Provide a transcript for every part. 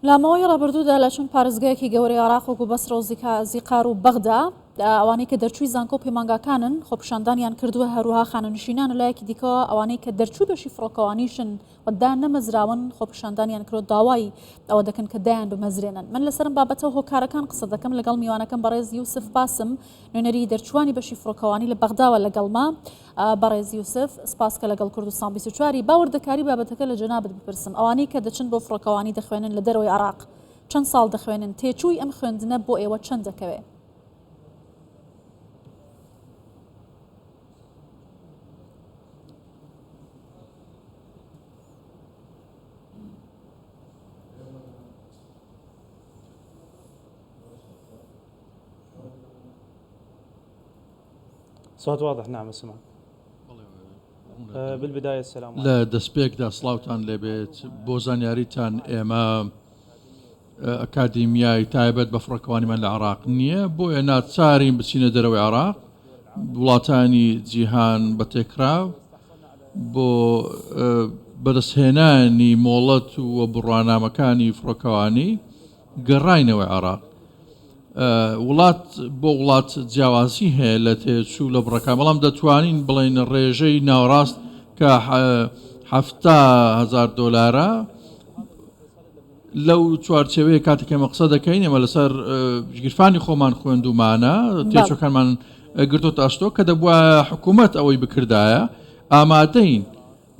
لە ماوەی ڕابردوودا لە چەند پارێزگایەکی گەورەی عێراق وەکو بەسرە و زیقار و بەغدا ئەوانەی کە دەرچووی زانکۆ و پەیمانگاکانن خۆپیشاندانیان کردووە، هەروەها خانەنشینان لە لایەکی دیکەوە ئەوانەی کە دەرچووی بەشی فڕۆکەوانیشن و دانەمەزراون خۆپیشاندانیان کردووە داوای ئەوە دەکەن کە دایان بمەزرێنن. من لەسەر ئەم بابەتە و هۆکارەکان قسە دەکەم لەگەڵ میوانەکەم بەڕێز یوسف باسم نوێنەری دەرچووانی بەشی فڕۆکەوانی لە بەغداوە لەگەڵمە. بەڕێز یوسف سپاس کە لەگەڵ کوردستان 24 ی. با وردەکاری بابەتەکە لە جەنابت بپرسم. ئەوانەی کە دەچن بۆ فڕۆکەوانی دەخوێنن لە دەرەوەی عێراق چەند ساڵ دەخوێنن؟ تێچووی ئەم خوێندنە بۆ ئێوە چەند دەکەوێ؟ صوت واضح نعم اسمع بالبداية السلام لە دەستپێکدا سڵاوتان لێبێت بۆ زانیاریتان ئێمە ئەکادیمیای تایبەت بە فڕۆکەوانیمان لە عراق نییە بۆیە ناچارین بچینە دەرەوەی عراق وڵاتانی جیهان بە تێکرا بۆ بەدەستهێنانی مۆڵەت و بڕوانامەکانی فڕۆکەوانی گەڕاینەوە عێراق. وڵات بۆ وڵات جیاوازی هەیە لە تێچوو لە بڕەکان، بەڵام دەتوانین بڵێین ڕێژەی ناوەڕاست کە 70 هەزار دۆلارە لەو چوارچێوەیە کاتێک ئێمە قسە دەکەین ئێمە لەسەر گیرفانی خۆمان خوێندومانە تێچوەکانمان گرتۆتە ئەستۆ کە دەبووە حکوومەت ئەوەی بکردایە ئامادەین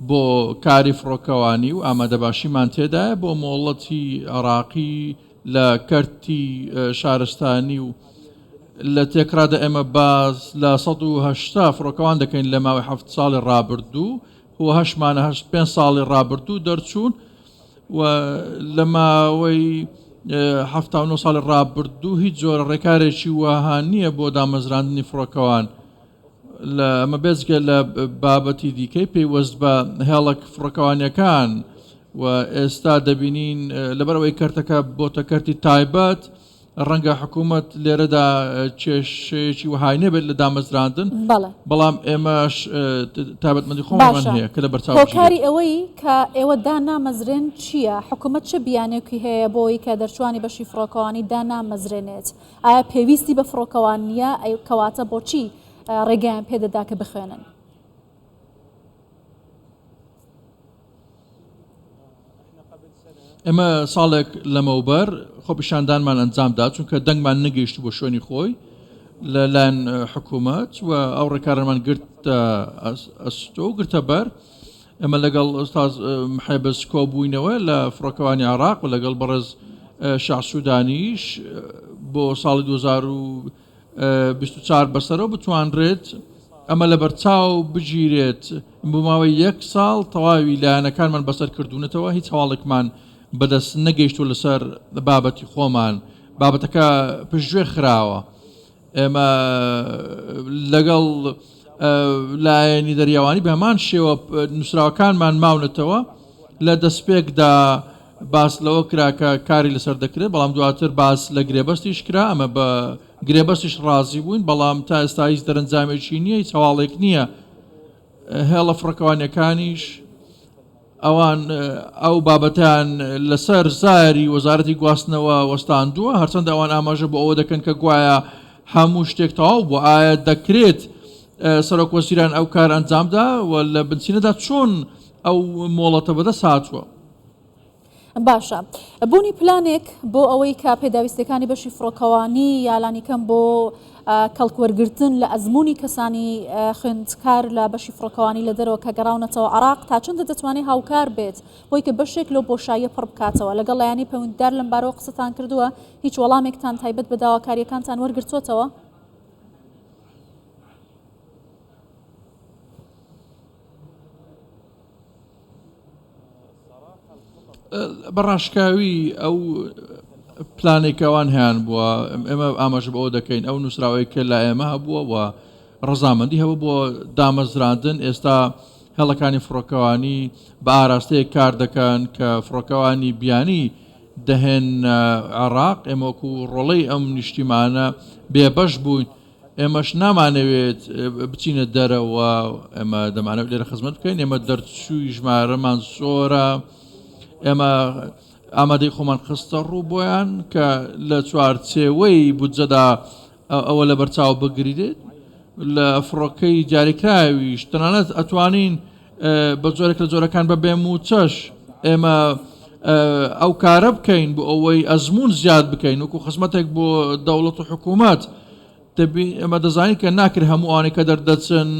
بۆ کاری فڕۆکەوانی و ئامادەباشیمان تێدایە بۆ مۆڵەتی عێراقی لە کەرتی شارستانی و لە تێکڕادا ئێمە باس لە 180 فڕۆکەوان دەکەین لە ماوەی هەفت ساڵی ڕابردوو و هەشمانە هەشت پێنج ساڵی ڕابردوو دەرچوون و لە ماوەی 79 ساڵی ڕابردوو هیچ جۆرە ڕێکارێکی وەها نییە بۆ دامەزراندنی فڕۆکەوان. لە ئەمە بێجگە لە بابەتی دیکەی پەیوەست بە هێڵە فڕۆکەوانیەکان و ئێستا دەبینین لەبەرئەوەی کەرتەکە بۆتە کەرتی تایبەت ڕەنگە حکوومەت لێرەدا کێشەیەکی وەهای نەبێت لە دامەزراندن بەڵام ئێمەش تایبەتمەندی خۆمان هەیە کە لە بەرچاو هۆکاری ئەوەی کە ئێوە دانامەزرێن چییە؟ حکوومەت چ بیانێکی هەیە بۆی کە دەرچوانی بەشی فڕۆکەوانی دانامەزرێنێت؟ ئایا پێویستی بە فڕۆکەوان نییە؟ ئەی کەواتە بۆچی ڕێگەیان پێ دەدا کە بخوێنن؟ ئێمە ساڵێک لەمەوبەر خۆپیشاندانمان ئەنجامدا چونکە دەنگمان نەگەیشت بۆ شوێنی خۆی لەلایەن حکوومەت و ئەو ڕێکارەمان گرت ئەستۆ گرتە بەر ئێمە لەگەڵ ئوستاز محێبس کۆبووینەوە لە فڕۆکەوانی عێراق و لەگەڵ بەڕێز شەع سوودانیش بۆ ساڵی 2024 بەسەرەوە بتوانرێت ئەمە لەبەرچاو بگیرێت بۆ ماوەی یەک ساڵ تەواوی لایەنەکانمان بەسەر کردوونەتەوە هیچ هەواڵێکمان بەدەست نەگەیشتووە لەسەر بابەتی خۆمان بابەتەکە پشتگوێ خراوە ئێمە لەگەڵ لایەنی دەریاوانی بە هەمان شێوە نووسراوەکانمان ماونەتەوە لە دەستپێکدا باس لەوە کرا کە کاری لەسەر دەکرێت بەڵام دواتر باس لە گرێبەستیش کرا ئەمە بە گرێبەستیش ڕازی بووین بەڵام تا ئێستا هیچ دەرەنجامێکی نییە هیچ هەواڵێک نییە هێڵە فڕۆکەوانیەکانیش ئەوان ئەو بابەتەیان لەسەر زاری وەزارەتی گواستنەوە وەستاندووە، هەرچەندە ئەوان ئاماژە بۆ ئەوە دەکەن کە گوایە هەموو شتێک تەواو بووە، ئایا دەکرێت سەرۆک وەزیران ئەو کار ئەنجامدا و لە بنچینەدا چۆن ئەو مۆڵەتە بەدەست هاتووە؟ باشە بوونی پلانێک بۆ ئەوەی کە پێداویستیەکانی بەشی فڕۆکەوانی یا لانیکەم بۆ کەڵک وەرگرتن لە ئەزموونی کەسانی خوێندکار لە بەشی فڕۆکەوانی لە دەرەوە کە گەڕاونەتەوە عراق تا چەندە دەتوانێت هاوکار بێت بۆی کە بەشێک لەو بۆشاییە پڕ بکاتەوە لەگەڵ لایەنی پەیوەندیدار لەم بارەوە قسەتان کردووە هیچ وەڵامێکتان تایبەت بە داواکارییەکانتان وەرگرتووەتەوە؟ بە ڕاشکاوی ئەو پلانێک ئەوان هەیان بووە ئێمە ئاماژە بەوە دەکەین ئەو نووسراوەی کە لە ئێمە هەبووە و ڕەزامەندی هەبوو بۆ دامەزراندن ئێستا هێڵەکانی فڕۆکەوانی بە ئاراستەیەک کار دەکەن کە فڕۆکەوانی بیانی دەهێن عێراق ئێمە وەکو ڕۆڵەی ئەم نیشتیمانە بێبەش بووین ئێمەش نامانەوێت بچینە دەرەوە، ئێمە دەمانەوێت لێرە خزمەت بکەین، ئێمە دەرچووی ژمارەمان زۆرە، ئێمە ئامادەی خۆمان خستە ڕوو بۆیان کە لە چوارچێوەی بودجەدا ئەوە لەبەرچاو بگریرێت لە فڕۆکەی دیاریکراویش تەنانەت ئەتوانین بە جۆرێک لە جۆرەکان بە بێ مووچەش ئێمە ئەو کارە بکەین بۆ ئەوەی ئەزمون زیاد بکەین وەکو خزمەتێک بۆ دەوڵەت و حکوومەت دەبی ئێمە دەزانین کە ناکرێت هەموو ئەوانەی کە دەردەچن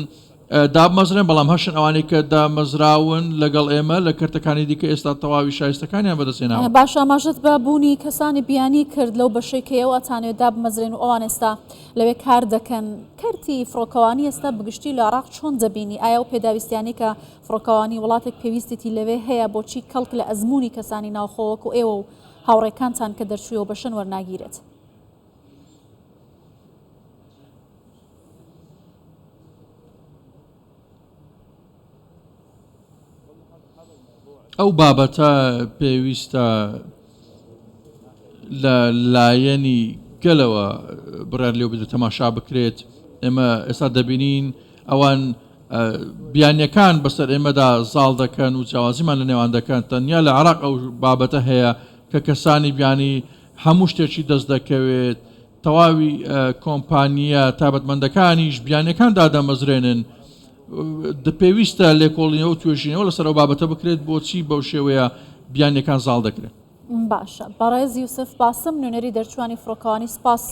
دابمەزرێن، بەڵام هەشن ئەوانەی کە دامەزراون لەگەڵ ئێمە لە کەرتەکانی دیکە ئێستا تەواوی شایستەکانیان بەدەستهێناوە. باشە ئاماژەت بە بوونی کەسانی بیانی کرد لەو بەشەی کە ئێوە ئەتانەوێت دابمەزرێن و ئەوان ئێستا لەوێ کار دەکەن، کەرتی فڕۆکەوانی ئێستا بەگشتی لە عێراق چۆن دەبینی؟ ئایا ئەو پێداویستیانەی کە فڕۆکەوانی وڵاتێک پێویستیتی لەوێ هەیە بۆچی کەڵک لە ئەزموونی کەسانی ناوخۆ وەکو ئێوە و هاوڕێکانتان کە دەرچووی ئەو بەشەن وەرناگیرێت؟ ئەو بابەتە پێویستە لە لایەنی گەلەوە بڕیار لێو بدرێت تەماشا بکرێت ئێمە ئێستا دەبینین ئەوان بیانیەکان بەسەر ئێمەدا زاڵ دەکەن و جیاوازیمان لە نێوان دەکەن تەنیا لە عراق ئەو بابەتە هەیە کە کەسانی بیانی هەموو شتێکی دەست دەکەوێت تەواوی کۆمپانییە تایبەتمەندەکانیش بیانیەکان دادەمەزرێنن، پێویستە لێکۆڵینەوە و توێژینەوە لەسەر ئەو بابەتە بکرێت بۆچی بەو شێوەیە بیانیەکان زاڵ دەکرێن. باشە بەڕێز یوسف باسم نوێنەری دەرچووانی فڕۆکەوانی سپاس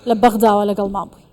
لە بەغداوە لەگەڵمان بووی.